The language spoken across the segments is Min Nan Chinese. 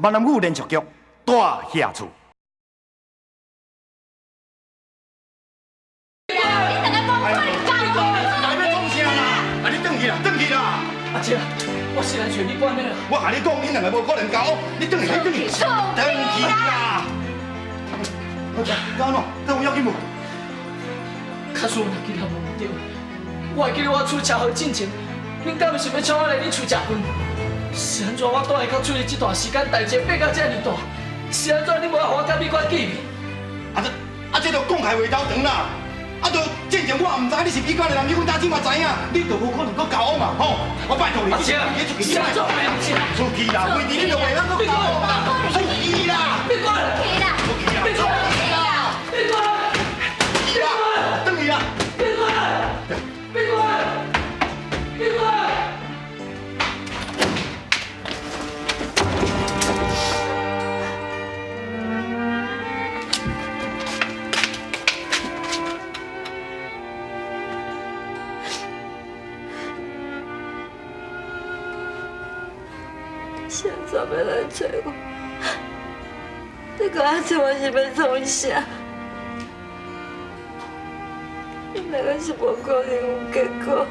闽南语连续剧《大侠厝》。你两个无可能交来欲创啥啦？啊，你转去啦，转去啦！阿姐，我是来揣美娟的啦。我共你讲，恁两个无可能交往，你转去，你转去，转去啦！好，安怎？这有要紧无？假使我若今仔无毋对，我会记得我出车祸进前，恁敢毋是欲请我来恁厝食饭？是按怎我蹛下口处理这段时间代志变到遮尔大？是按怎你无爱予我佮美娟见面？啊这啊这就讲开话头长啦！啊，就进前我也毋知你是美娟的人，你阮早起嘛知影，你就无可能阁交往嘛吼！我拜托你，阿姐，你出去，是按怎袂是？出去啦，规日你就袂当阁交往啦！出去啦！美娟，出去啦！出去啦！美娟，美娟，去啦！转去啦！美娟，美娟，美娟。是按怎欲来揣我？你阁来揣我是欲创啥？恁两个是无可能有结果，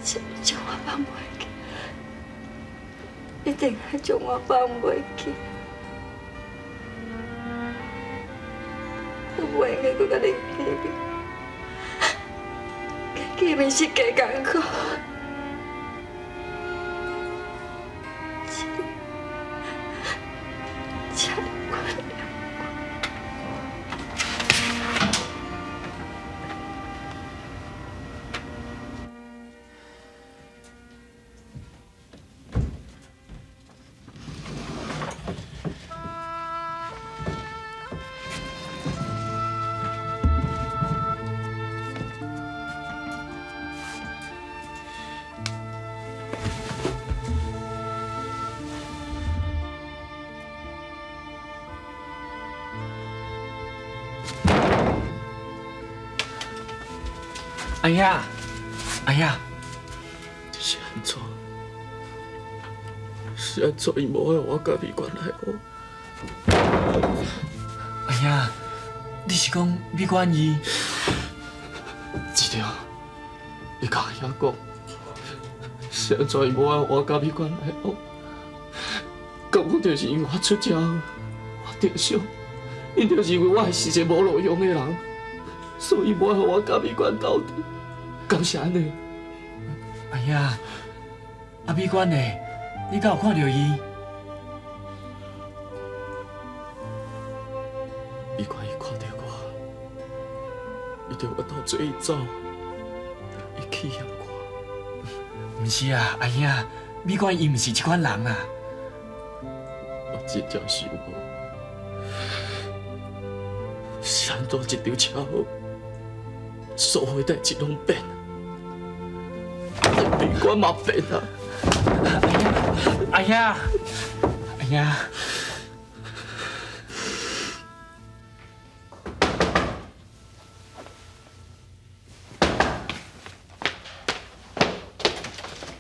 是将我放袂记，一定爱将我放袂记。我袂用阁佮恁见面，见面是加艰苦。请你原谅我。阿兄，阿兄，是按怎？是按怎伊无爱我佮美娟来往？阿兄，你是讲美娟伊？志良，你共阿兄讲，是按怎伊无爱我佮美娟来往？根本就是因为我出车祸，我著伤，𪜶就认为我是一个无路用的人，所以无爱予我佮美娟斗阵，敢是按呢？阿兄，啊美娟呢？你敢有看著伊？美娟伊看著我，伊就我斗做伊走，伊气嫌我。毋是啊，阿兄，美娟伊毋是这款人啊。我真正想无，是按怎一场车祸，所有代志拢变，连美娟嘛变啊！阿兄，阿兄。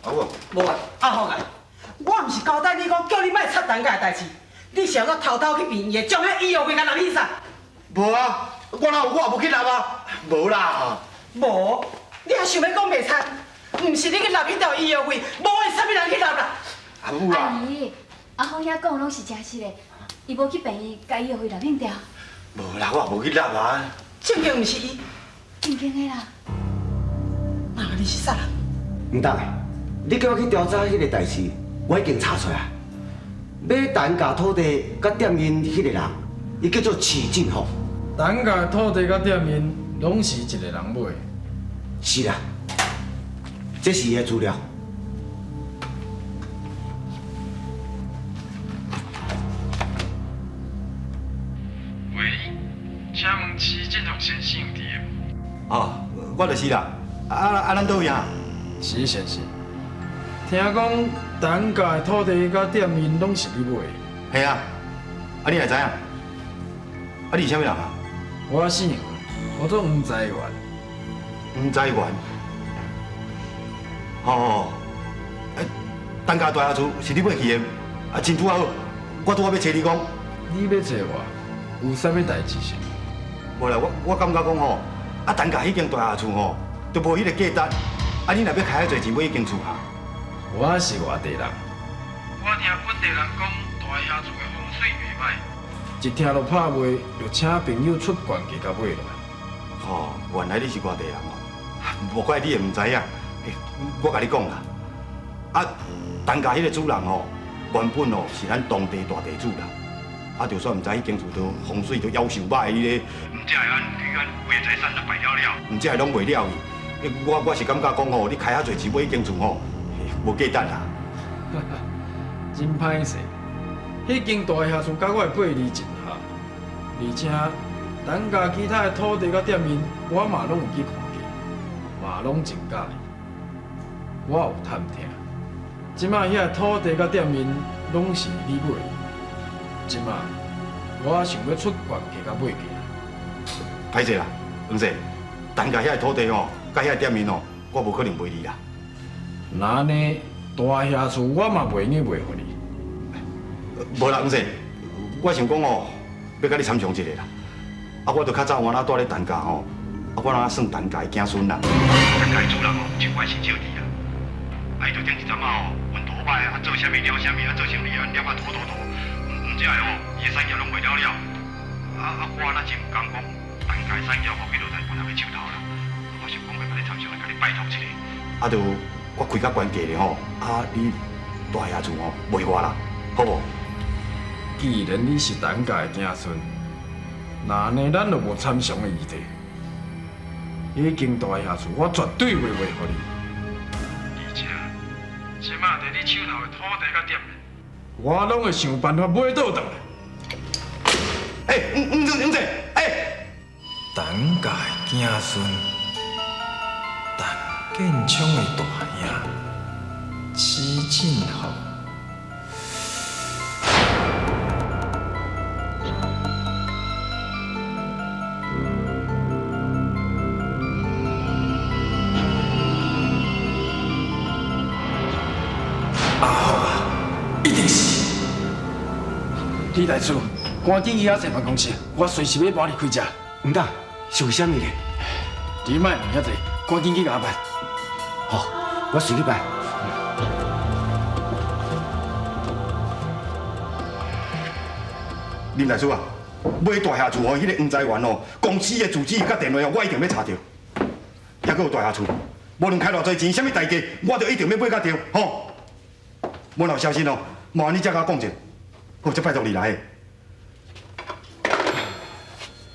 阿母，无啊，阿福啊，我毋是交代你讲，叫你莫插陈家的代志，你是按怎偷偷去病院，将彼医药费共纳去啥？无啊，我哪有，我也无去纳啊，无啦。无，你还想欲讲袂差？毋是你去纳彼条医药费，无会啥物人去纳啦？阿母啦，阿姨，阿福兄讲的拢是真实的，伊无去病院，共医药费纳免掉。无啦，我也无去纳啊。正经毋是伊，正经的啦。那你是啥人？毋得，你叫我去调查彼个代志，我已经查出来。买陈家土地佮店面彼个人，伊叫做徐进福。陈家土地佮店面拢是一个人买的。是啦，这是伊的资料。喂，请问徐进福先生伫的无？哦，我就是啦。啊，咱佗位啊？是先生，听讲陈家的土地佮店面拢是你买的。嘿啊，啊你哪会知影？啊你是啥物人啊？我姓黄，我做黄财源。黄财源。哦，欸，陳家大廈厝是你買去的，啊，真拄仔好，我拄仔欲揣你講。你欲揣我，有啥物代誌是？無啦，我感覺講吼，啊，陳家彼間大廈厝吼，都無彼個價值，啊，你若欲開遐濟錢買彼間厝哈？我是外地人。我聽本地人講，大廈厝的風水袂䆀，一聽著拍賣，就請朋友出懸價共買落來。哦，原來你是外地人哦，無怪你會毋知影。我共你講啦，啊，陳家彼個主人吼，原本哦是咱當地大地主啦，啊，就算毋知彼間厝都風水都夭壽歹，彼个，毋才會按去按規个財產都敗了了，毋才會攏賣了去。我是感覺講吼，你開遐濟錢買彼間厝吼，無價值啦。真歹勢，彼間大廈厝佮我的八字真合，而且陳家其他的土地佮店面，我嘛攏有去看過，嘛攏真佮意。我有探聽，這馬遐土地佮店面攏是你買的。這馬我想欲出懸價共買過來。歹勢啦，黃生，陳家遐的土地吼，佮遐店面吼，我無可能賣你啦。若按呢，大廈厝我嘛袂用得賣予你。無啦，黃生，我想講吼，欲共你參詳一下啦。啊，我著較早原來蹛咧陳家吼，啊，我若算陳家的子孫啦。陳家的主人吼，真關心小弟啦。啊，伊就頂一陣仔吼，運途歹，啊做啥物了啥物，啊做生意啊，念啊拖拖拖，毋才會吼，伊的產業攏賣了了。啊，我若真毋甘講，陳家的產業吼去落在別人的手頭啦。我想講欲共你參詳，共你拜託一下。啊，就我開較懸價咧吼，啊，你大廈厝吼賣我啦，好無？既然你是陳家的子孫，若按呢咱就無參詳的餘地。彼間大廈厝我絕對袂賣予你。而且，這馬佇你手頭的土地佮店面，我攏會想辦法買倒轉來。欸，黃黃黃生，欸！陳家的子孫，陳建昌的大兄，施進福。阿福啊，一定是！李大師，趕緊去遐找辦公室，我隨時欲搬離開遮。毋得，是為啥物咧？你莫問遐濟，趕緊去共辦。好，我隨去辦。林大師啊，買大廈厝予彼個黃財源哦，公司的住址佮電話哦，我一定欲查著。猶閣有大廈厝，無論開偌濟錢，啥物代價，我都一定欲買甲著，吼！無若有消息哦，麻煩你才共我講者。好，這拜託你來。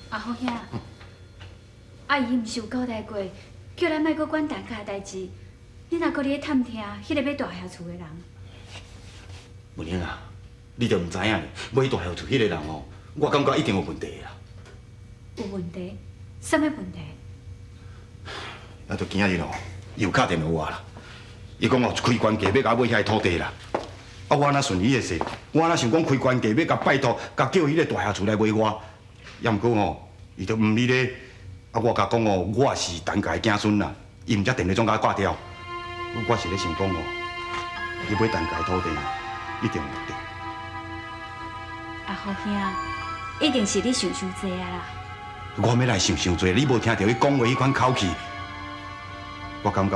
阿福兄，啊伊毋是有交代過，叫咱莫閣管陳家的代誌。你若閣佇咧探聽彼个買大廈厝的人？文英啊，你就毋知影，買大廈厝彼个人哦，我感覺一定有問題啦。有問題？啥物問題？啊，就今仔日哦，又敲電話我啦。伊講哦，開懸價欲共我買遐个土地啦。啊，我若順伊的勢，我若想講開懸價欲共拜託，共叫彼个大廈厝來賣我，也毋過吼，伊就毋理咧。啊，我共講哦，我是陳家的子孫啦，伊毋才電話總共掛掉。我是咧想講哦，伊買陳家的土地，一定有目的。阿福兄，一定是你想傷濟啊啦！我欲來想傷濟，你無聽著伊講話彼款口氣，我感覺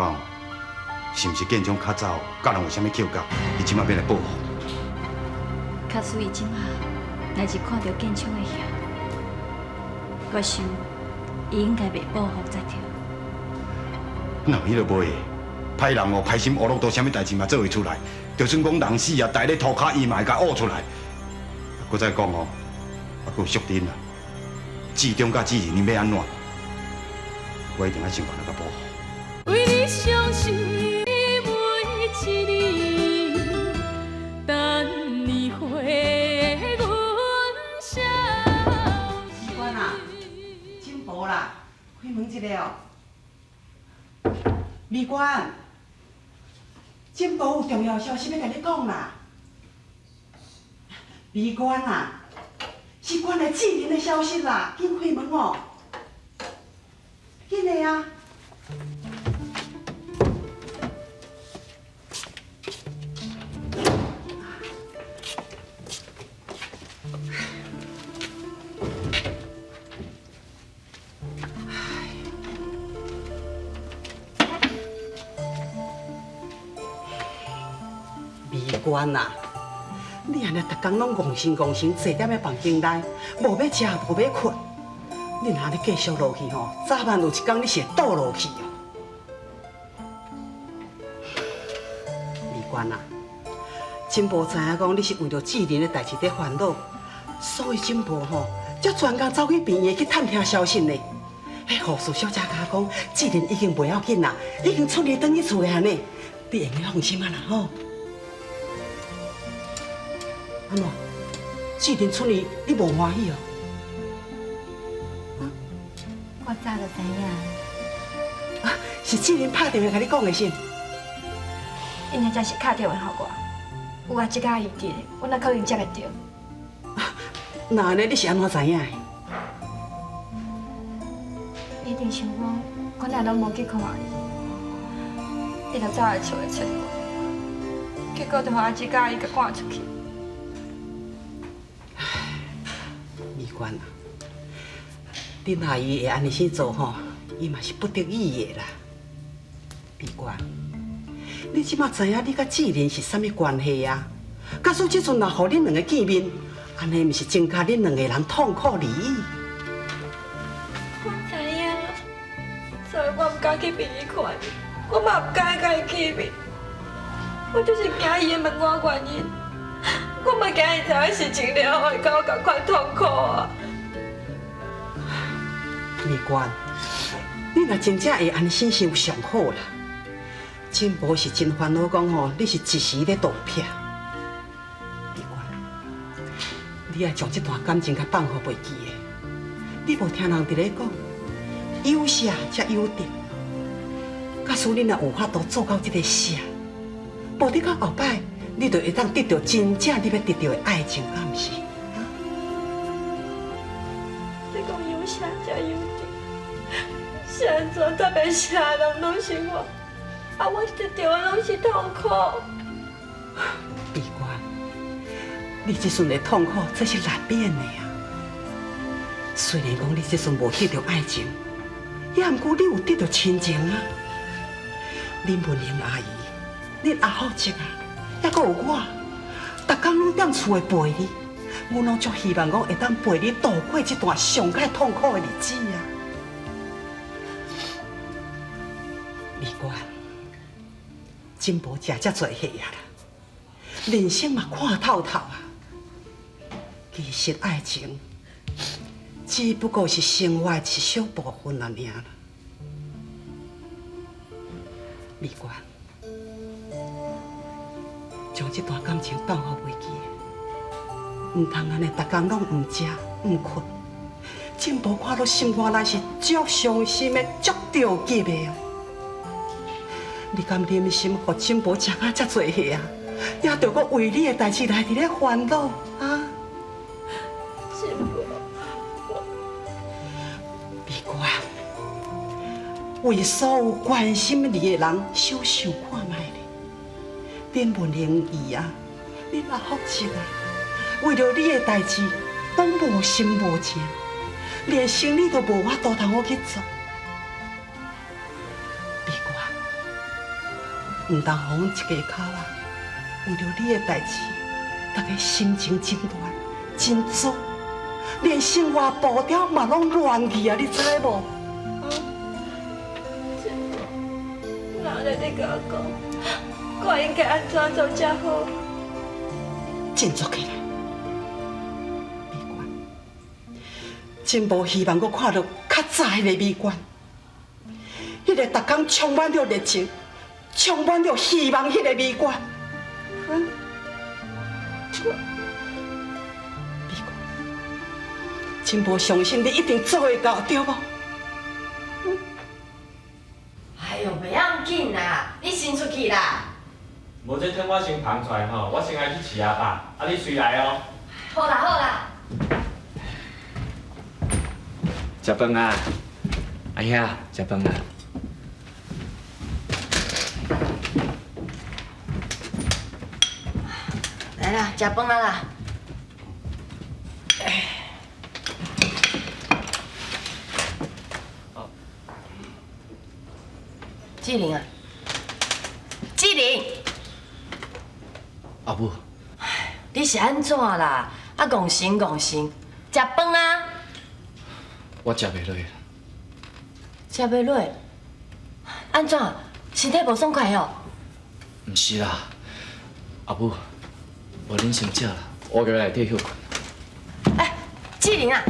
是毋是建昌較早佮人有啥物口角，伊這馬欲來報復？假使伊這馬若是看著建昌的遐，我想伊應該袂報復才對。哪有彼个袂？歹人哦，歹心烏落到啥物代誌嘛做會出來，就算講人死啊，待咧塗跤伊嘛會共挖出來。閣再講哦，啊，閣有淑珍啦，志忠佮志仁，𪜶欲按怎？我一定愛想辦法共保護。為你傷心每一日，等你回阮消美娟啊，真薄啦，開門一下哦。美娟，真薄有重要消息欲共你講啦。美娟啊，是關來志仁的消息啦，緊開門哦，緊的啊！娟啊，你按呢逐工攏戇神戇神坐踮咧房間內，無欲食，無欲睏，你若按呢繼續落去吼，早晚有一工你是會倒落去哦。美娟啊，真無知影講你是為著志玲的代誌佇煩惱，所以真無吼，才專工走去病院去探聽消息呢。彼護士小姐共我講，志玲已經袂要緊啦，已經出院轉去厝的呢，你會用放心啊啦吼。按怎？志玲出院，你無歡喜哦？我早就知影。啊，是志玲拍電話共你講的是？𪜶遐才是敲電話予我，有阿叔阿姨佇，我哪可能接會著？那按呢，你是按怎知影的？一定想講，我哪攏無去看伊，伊就走來厝內揣我，結果就予阿姊佮阿姨共趕出去。唉，美娟啊，恁阿姨會按呢生做吼，伊嘛是不得已的啦。美娟，你這馬知影你佮志玲是啥物關係啊？假使這陣若予恁兩个見面，按呢毋是增加恁兩个人痛苦而已？我知影，所以我毋敢去病院看伊，我嘛毋敢共伊見面。我就是驚伊會問我原因，我嘛驚伊知影事情了後會佮我仝款痛苦啊。美娟，你若真正會按呢想上好啦。真無是真煩惱，講吼，你是一時咧動撇。美娟，你愛將這段感情共放予袂記的。你無聽人佇咧講，有捨才有得。假使你若有法度做到這个捨，無得到後擺，你就會當得著真正你欲得著的愛情，敢毋是？你講有捨才有得，是按怎特別捨的人攏是我，啊，我得著的攏是痛苦。美娟，你這陣的痛苦，這是難免的啊。雖然講你這陣無得著愛情，也毋過你有得著親情啊。恁文玲阿姨、恁阿福叔啊，猶閣有我，逐工攏踮厝內陪你，阮攏足希望講會當陪你度過這段上較痛苦的日子啊。美娟，真無食遮濟歲啊啦，人生嘛看透透啊。其實愛情只不過是生活的一小部分爾啦。美娟，將這段感情放予袂記，毋通按呢，逐工攏毋食毋睏，真無看到心肝內是足傷心的、足著急的哦。你敢忍心予真無食甲遮濟歲啊？也著閣為你的代誌來佇咧煩惱啊？真無，美娟，為所有關心你的人，小想看覓咧。恁文玲姨啊，恁阿福叔啊，為著你的代誌，攏無心無情，連生理都無法度通好去做。美娟，毋通予阮一家口啊，為著你的代誌，大家心情真亂，真糟，連生活步調嘛攏亂去啊！你知無？真無，那你共我講，我應該按怎做才好？振作起來，美娟，真無希望閣看著較早彼個美娟，彼个逐工充滿著熱情、充滿著希望彼个美娟。嗯，美娟，真無相信你一定做會到，對無？哎喲，袂要緊啦，你先出去啦。無這湯我先捧出來吼，我先愛去飼阿爸，啊你隨來哦。好啦好啦。食飯啊，阿兄，食飯啊。來啦，食飯啊啦。志玲啊，志玲，阿母。你是按怎啦？啊，戇神戇神，食飯啊？我食袂落。食袂落？按怎？身體無爽快哦？毋是啦，阿母，無恁先食啦，我閣來內底歇睏。哎，志玲啊，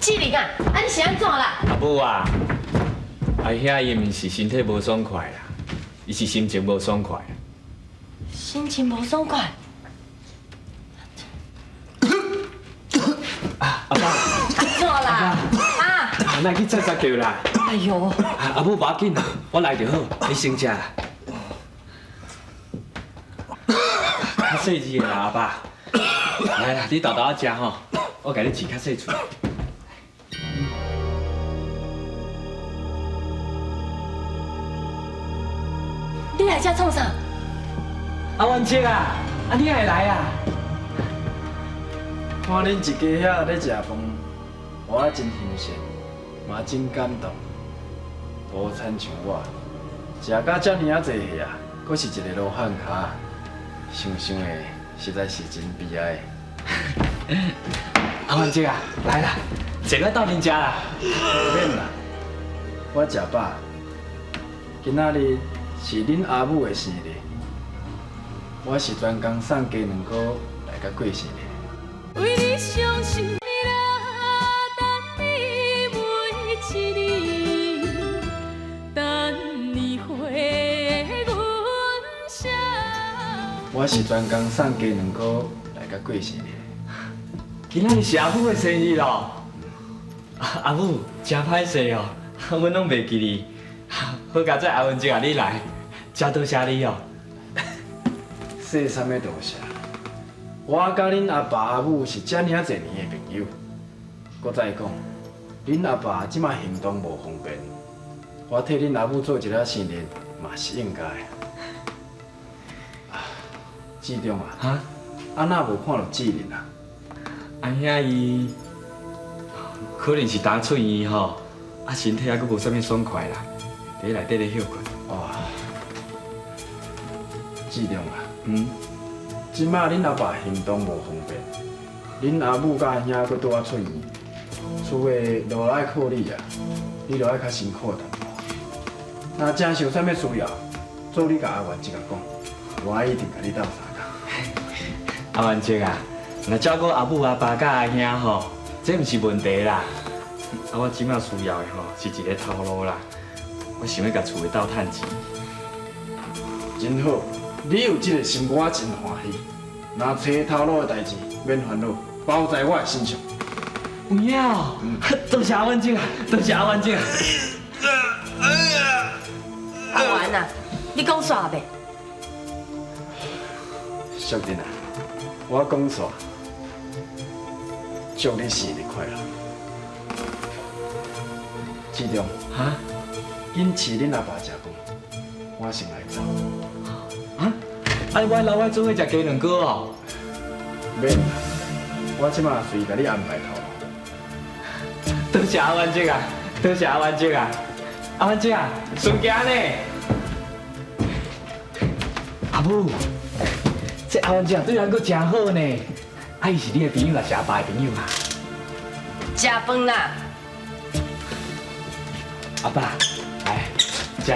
志玲啊，啊你是按怎啦？阿母啊，阿兄伊毋是身體無爽快啦，伊是心情無爽快。心情無爽快？阿爸，按怎啦？啊！莫去切杀叫啦！哎呦！阿母無要緊啦，我來就好，你先食啦。較細緻的啦，阿爸。來啦，你沓沓仔食吼，我共你飼較細喙。你來遮創啥？阿元叔啊，啊你也會來啊？看恁一家遐咧食飯，我真欣羨，嘛真感動。無親像我，食甲遮爾仔濟歲啊，閣是一个羅漢跤，想想的實在是真悲哀。阿元叔啊，來啦，坐來鬥陣食啦。免啦，我食飽。今仔日是恁阿母的生日，我是專工送雞卵糕來佮過生日。為你傷心啦，等你每一年，等你回阮身。我是專工送雞卵糕來佮過生日。今仔日是阿母的生日咯，阿母真歹勢哦，阮攏袂記你。好佳哉，阿文叔啊，你來，真多謝你哦。說啥物多謝？我佮恁阿爸阿母是遮爾仔濟年的朋友，閣再講，恁阿爸這馬行動無方便，我替恁阿母做一下生日嘛是應該的。志忠啊，哈，啊哪無看著志玲啊？阿兄伊可能是昨出院吼，啊身體猶閣無啥物爽快啦，佇內底咧歇睏。哦，志忠啊，嗯。這馬恁阿爸行動無方便，恁阿母佮阿兄閣拄仔出院，厝的路愛靠你啊，你著愛較辛苦淡薄。若真是有啥物需要，做你共阿元叔仔講，我一定共你鬥相共。阿元叔啊，若照顧阿母阿爸佮阿兄吼，這毋是問題啦。啊，我這馬需要的吼是一个頭路啦，我想欲共厝的鬥趁錢。真好，你有這个心，我真歡喜。若揣頭路的代誌，免煩惱，包在我的身上。有影哦，多謝阿元叔啊，多謝阿元叔。阿元啊，你講煞未？淑珍啊，我講煞，祝你生日快樂。志忠，哈，緊飼恁阿爸食飯，我先來走。啊？啊！我留我做伙食雞卵糕哦。免啦，我這馬隨共你安排頭路。多謝阿元叔啊，多謝阿元叔啊，阿元叔啊，順行呢。阿母，這阿元叔對咱閣真好呢。啊，伊是你的朋友，還是阿爸的朋友啊？食飯啦。阿爸，來，食。